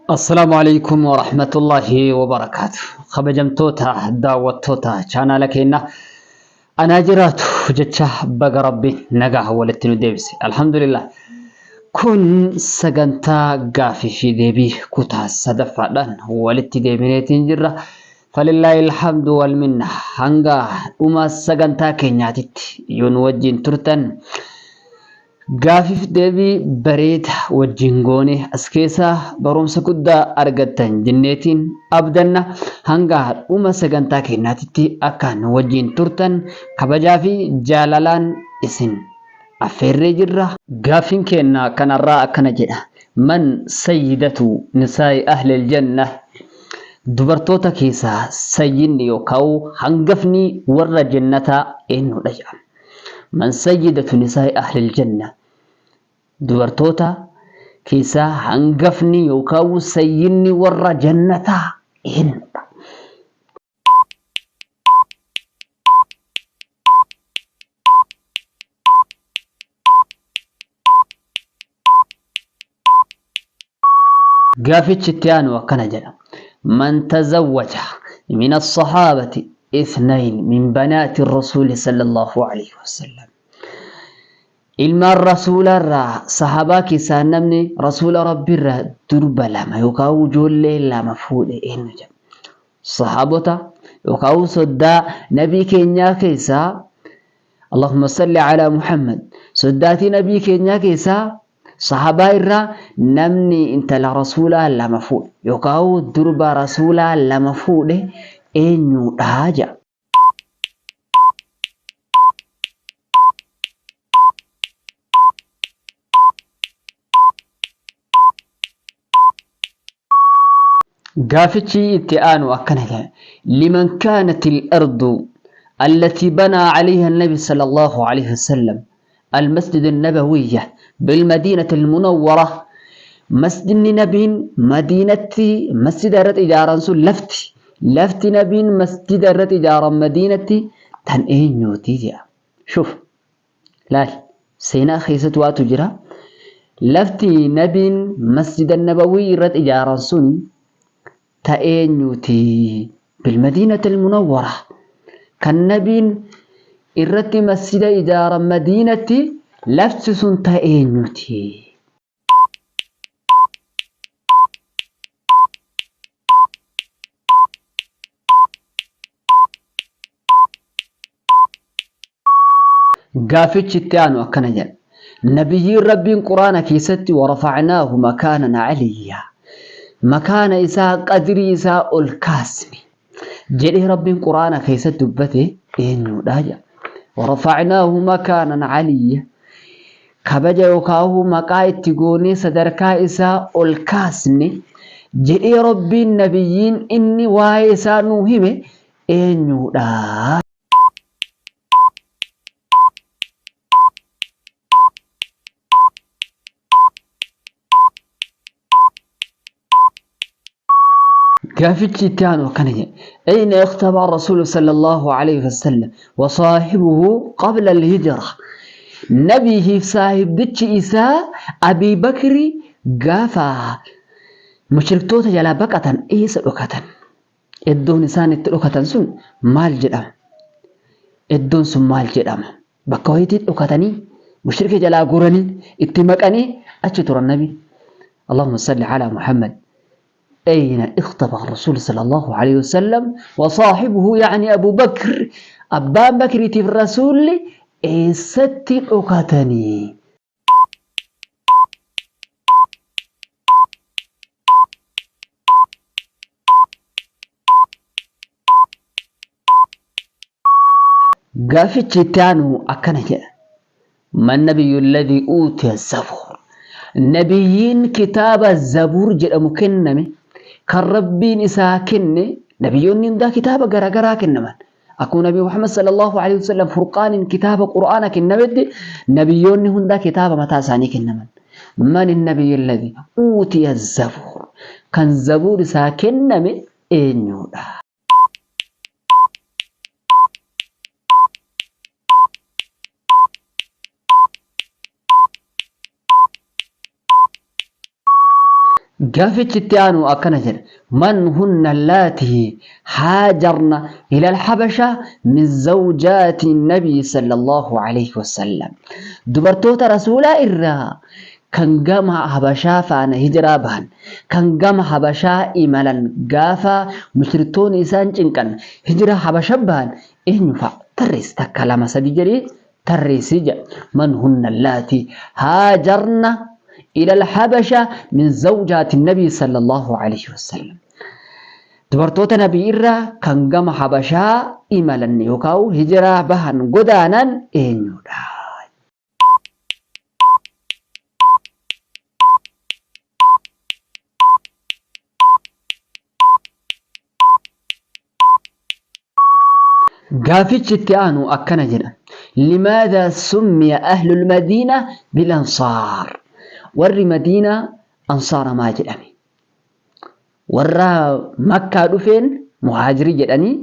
Assalaamu alaikum warahmatullaahi wabarakaatu. Kabajamtoota daawwattoota chaanaala keenyaa anaa jiraatu jecha baga rabbiin nagaa walitti nu deebise. Alhamdulillah. Kun sagantaa gaafii fi deebii kutaa sadaffaadhaan walitti deebineetiin jirra. Falillaahi alhamdu wal minna. Hanga dhuma sagantaa keenyaatitti yoo nu wajjin turtan gaafiif deebii bareeda wajjin goone as keessaa barumsa guddaa argattan jenneetiin abdanna. Hanga dhuma sagantaa keenyaatitti akka nu wajjin turtan kabajaa fi jaalalaan isin affeerree jirra. Gaafiin keenya kanarraa akkana jedha. Man sayyidatu nisaa'i ahlil janna. Dubartoota keessaa sayyidni yookaan hangafni warra jannataa eenyudha jedhama. Man sayyidatu nisaa'i ahlil janna. Dubartoota keessaa hangafni yookaan sayyidni warra jannataa eenyudha? Gaafichi itti aanu akkana jedha. Man tazawwaja min as-sahaabati ithnayn min banaati rasuuli sallallahu alayhi wasallam. Ilmaan rasuularraa sahabaa keessaa namni rasuula rabbiirraa durba lama yookaan ijoollee lama fuudhe eenyu jedha. Sahaabota yookaan soddaa nabii keenyaa keessaa, Allahumma salli ala Muhammad, soddaatii nabii keenyaa keessaa sahabaa irraa namni intala rasuulaa lama fuudhe yookaan durba rasuulaa lama fuudhe eenyudha jedha. Gaafichi itti aanu akkana jedha. Liman kaanat al-ardu allati banaa calayha an-nabi sallallahu alayhi wasallam al-masjid an-nabawiyya bil-madiinati al-munawwara. Masjidni nabiin madiinatti masjida irratti ijaaran sun, lafti nabiin masjida irratti ijaaran madiinatti tan eenyuuti jedha. Shuf, laal, seenaa keessatti waatu jira. Lafti nabiin masjida nabawii irratti ijaaran sun ta eenyuuti? Bilmadiinati almunawwara. Kan nabiin irratti masjida ijaaran madiinatti, lafti sun ta eenyuuti? Gaafichi itti aanu akkana jedha. Nabiyyiin Rabbiin Quraana keessatti warafacnaahu makaanan caliyyaa, makaana isaa, qadrii isaa ol kaasne jedhee Rabbiin Quraana keessatti dubbate eenyudha jedha. Warafacnaahu makaanan caliyyaa, kabaja yookaan maqaa itti goonee sadarkaa isaa ol kaasne jedhee Rabbiin nabiyyiin inni waa'ee isaa nuu hime eenyudha? Gaafichi itti aanu akkana jedha. Ayna ikhtaba Rasuulu sallallahu alayhi wasallam wa saahibuhu qabla al-hijra. Nabiifi saahibdichi isaa Abii Bakri gaafa mushriktoota jalaa baqatan eessa dhokatan? Iddoon isaan itti dhokatan sun maal jedhama? Iddoon sun maal jedhama? Bakka wayiitii dhokatanii mushrika jalaa goranii itti maqanii achi turan nabi. Allahumma salli ala Muhammad. أين اختبأ الرسول صلى الله عليه وسلم وصاحبه، يعني أبو بكر، أبان بكر في الرسول eessatti dhokatanii? Gaafichi itti aanu akkana jedha. Man nabiyyu alladhii uutiya zabuur. Nabiyyiin kitaaba zabuur jedhamu kenname, kan Rabbiin isaa kenne, nabiyyoonni hundaa kitaaba garaagaraa kennaman. Akkuma Nabi Muhammad sallallahu alaihi wasallam furqaaniin kitaaba Qur'aana kennametti, nabiyyoonni hundaa kitaaba mataa isaanii kennaman. Man nabiyyu alladhii uutiya zabuur. Kan zabuur isaa kenname eenyudha? Gaafichi itti aanu akkana jedha. Man hunna allaatii haajarna ila alhabasha min zawjaati nabii sallallahu alayhi wasallam. Dubartoota rasuulaa irraa kan gama habashaa faana hijiraa bahan, kan gama habashaa imalan gaafa mushriktoonni isaan cinqan hijira habasha bahan eenyu fa'a? Tarreessi takka lama sadi jedhee tarreessi jedha. Man hunna allaatii haajarna ila alhabasha min zawjaati nabii sallallahu alayhi wasallam. Dubartoota nabii irraa kan gama habashaa imalan yookaan hijiraa bahan godaanan eenyudha? Gaafichi itti aanu akkana jedha. Limaadha summiya ahlul madiina bil ansaar? Warri madiinaa ansaara maa jedhame? Warra makkaa dhufeen muhaajirii jedhanii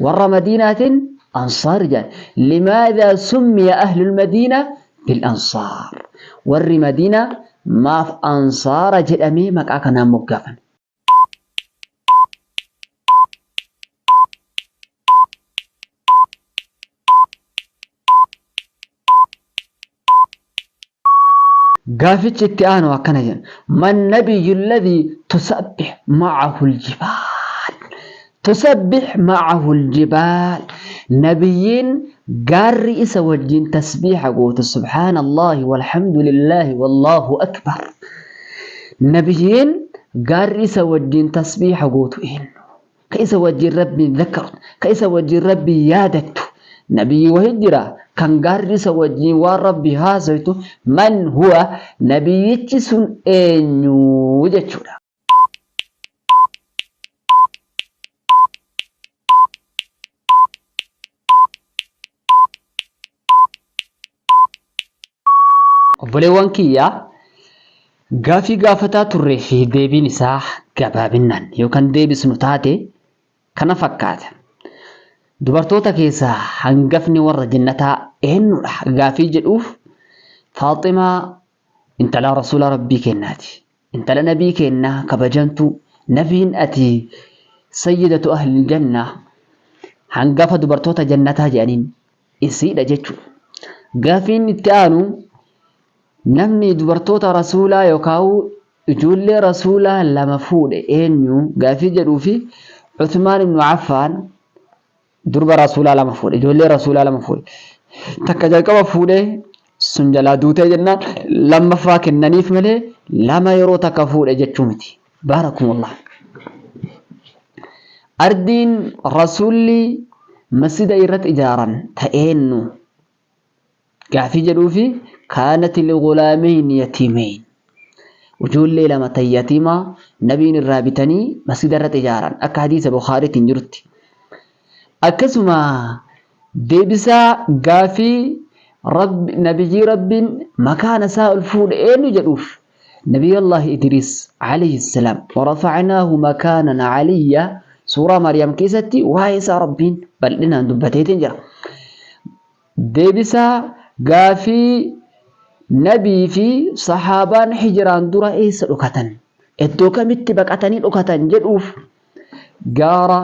warra madiinaatiin ansaar jedhan. Limaadha summiya ahlul madiina bil ansaar? Warri madiinaa maaf ansaara jedhamee maqaa kanaan moggaafame? Gaafichi itti aanu akkana jedha. Man nabiyyu alladhii tusabbih ma'ahu aljibaal. Tusabbih ma'ahu aljibaal. Nabiyyiin gaarri isa wajjin tasbiiha gootu subhaanallahi walhamdulillahi wallaahu akbar. Nabiyyiin gaarri isa wajjin tasbiiha gootu eenyu? Ka isa wajjin Rabbiin zakkartu, ka isa wajjin Rabbiin yaadattu. Nabiyyi wahi jira kan gaarri isa wajjin waan Rabbi haasoytu man huwa nabiyyichi sun eenyu jechuudha. Obboleewwan kiyya gaafii gaafataa turree fi deebiin isaa gabaabinnaan yookaan deebisnu taate kana fakkaata. Dubartoota keessaa hangafni warra jannataa eenyudha gaafii jedhuuf Faaximaa intala rasuula rabbii kennaati. Intala nabii kennaa kabajamtuu nabiin ati sayyidatu ahlil jannaa hangafa dubartoota jannataa jedhaniin isiidha jechuudha. Gaafiin itti aanu namni dubartoota rasuulaa yookaan ijoollee rasuulaa lama fuudhe eenyu gaafii jedhuu fi Uthmaan ibn Affaan durba rasuulaa lama fuudhe ijoollee rasuulaa lama fuudhe. Takka jalqaba fuudhee sun jalaa duutee jennaan lammaffaa kennaniif malee lama yeroo takka fuudhe jechuu miti. Baarakumullah. Ardiin rasuulli masjida irratti ijaaran ta'eennu gaafii jedhuufi kaanati ligulaameyni yatiimeyn ijoollee lama tan yatiimaa nabiin irraa bitanii masjida irratti ijaaran akka hadiisa Bukhaariitiin jirutti. Akkasuma deebisaa gaafii rabbi nabiyyii rabbiin makaana isaa ol fuudhe eenyu jedhuuf Nabiyallah Idris alayhi salaam warafa'naahu makaanan aliyya suuraa Maryam keessatti waa'ee isaa rabbiin bal'inaan dubbateetiin jira. Deebisaa gaafii nabii fi sahaabaan hijiraan dura eessa dhokatan? Iddoo kamitti baqatanii dhokatan jedhuuf gaara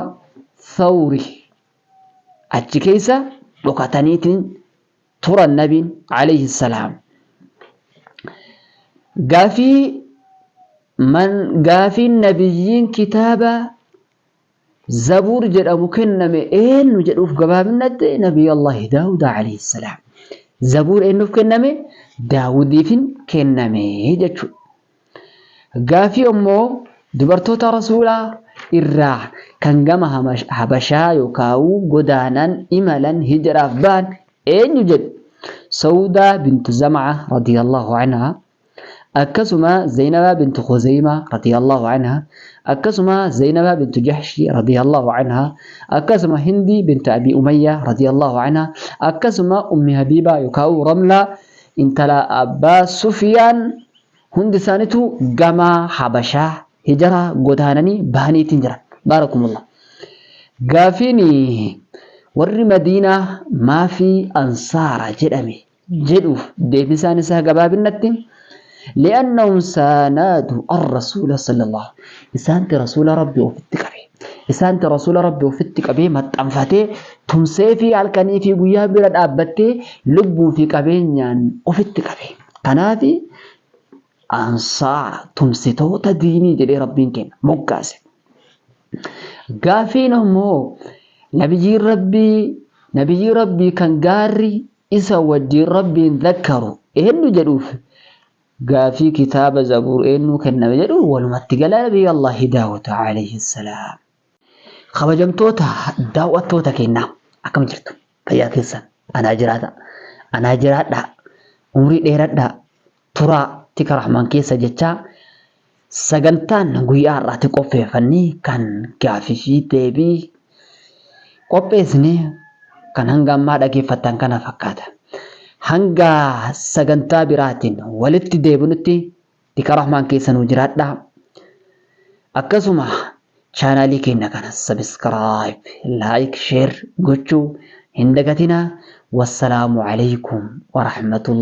Thawri achi keessa dhokataniitiin turan nabiin alayhi salaam. Gaafii man gaafiin nabiyyiin kitaaba Zabuur jedhamu kenname eenyu jedhuuf gabaabinatti Nabiyyallahi Daawuda alayhi salaam. Zabuur eenyuuf kenname? Daawudiifin kenname jechuudha. Gaafii immoo dubartoota rasuulaa irraa kan gama Habashaa yookaan godaanan imalan hijraaf ba'an eenyu jedhu? Sawudaa bintu Zam'a radiyallahu anha akkasuma Zaynabaa bintu Khuzeymaa radiyallahu anha akkasuma Zaynabaa bintu Jahshi radiyallahu anha akkasuma Hindii bintu Abi Umayyaa radiyallahu anha akkasuma Ummi Habiibaa yookaan Ramlaa intala Abbaa Sufiyaan hundi isaaniitu gama Habashaa hijaraa godaananii bahaniitiin jiran. Baarakumullah. Gaafiin warri Madiinaa maafii Ansaara jedhame jedhuuf deebisaan isaa gabaabinatti Li'annahum saanaadu ar-rasuula sallallahu isaanti rasuula rabbii ofitti qabe. Isaanti rasuula rabbii ofitti qabee maxxanfatee tumsee fi halkanii fi guyyaa bira dhaabbattee lubbuu fi qabeenyaan ofitti qabe. Kanaaf ansaara tumsitoota diinii jedhee rabbiin kenna moggaase. Gaafiin ammoo nabiyyii rabbii kan gaarri isa wajjin rabbiin zakkaru eenyu jedhuuf gaafii kitaaba zabuur eenyu kenname jedhu walumatti gala nabiyyi Allahi Daawud alayhi salaam. Kabajamtoota daawwattoota keenyaa akkam jirtu fayyaa keessan anaa jiraata anaa jiraadhaa umrii dheeradhaa turaa tika rahmaan keessa jechaa sagantaan guyyaa har'aatti qopheeffannee kan gaafii fi deebii qopheessine kan hanga ammaa dhageeffattan kana fakkaata. Hanga sagantaa biraatiin walitti deebinutti tika rahmaan keessa nuu jiraadhaa. Akkasuma chaanaalii keenya kana subscribe, like, share gochuu hin dagatinaa. Wassalaamu alaikum warahmatullahi.